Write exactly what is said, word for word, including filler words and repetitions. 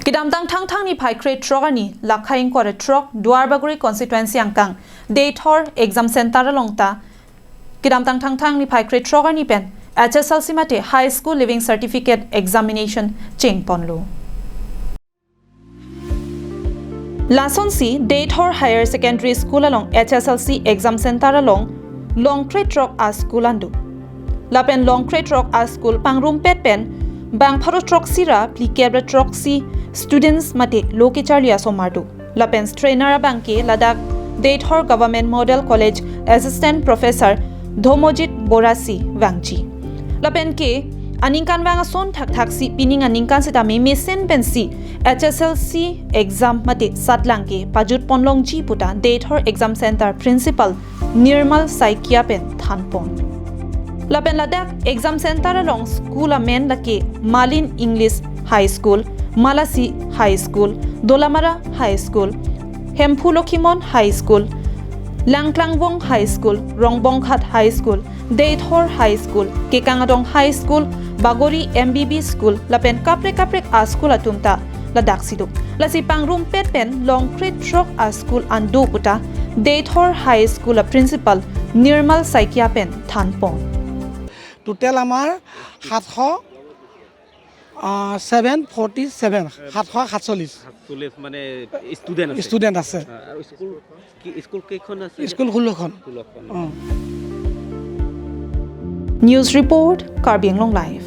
Kedamtang Thangthang niphai krethrok arni, Lakha ingkoi ra throk, Duarbagori constituency angkang Deithor exam center along ta kedamtang Thangthang niphai krethrok arni pen H S L C mate High School Leaving Certificate examination chengponlo. Lasonsi Deithor Higher Secondary School along H S L C exam center along long krethrok a-school an do. Lapen long krethrok a-school pangrumpet pen bang pharo throksi ra phlikep ra throksi students mate lo kecharli asomar do. Lapen trainer abang ke ladak Deithor Government Model College Assistant Professor Dhomojit Borasi vangji. Lapen ke aningkanvang ason thakthaksi pining aningkan sitame mesen pensi H S L C exam mate satlang ke pajutpon longji puta Deithor exam center principal Nirmal Saikia pen thanpon. Lapen ladak exam center along school amen lake Malin English High School, Malasi High School, Dolamara High School, Hemphu Lokhimon High School, Langklangvong High School, Rongbonghat High School, Deithor High School, Kekang Adong High School, Bagori M B B School, lapen kaprek kaprek a-school atum ta ladaksi do. Lasi pangrumpet pen long krethrok a-school an do puta Deithor High School a-principal Nirmal Saikia pen thanpon. টোটেল আমাৰ সাতশ seven forty seven, সাতশ সাতচল্লিছ সাতচল্লিছ মানে ষ্টুডেণ্ট আছে। ষ্টুডেণ্ট আছে। আৰু স্কুল কি স্কুল কেইখন আছে? স্কুল ষোল্লখন। ষোল্লখন। অ'। News report, Karbi Anglong Live.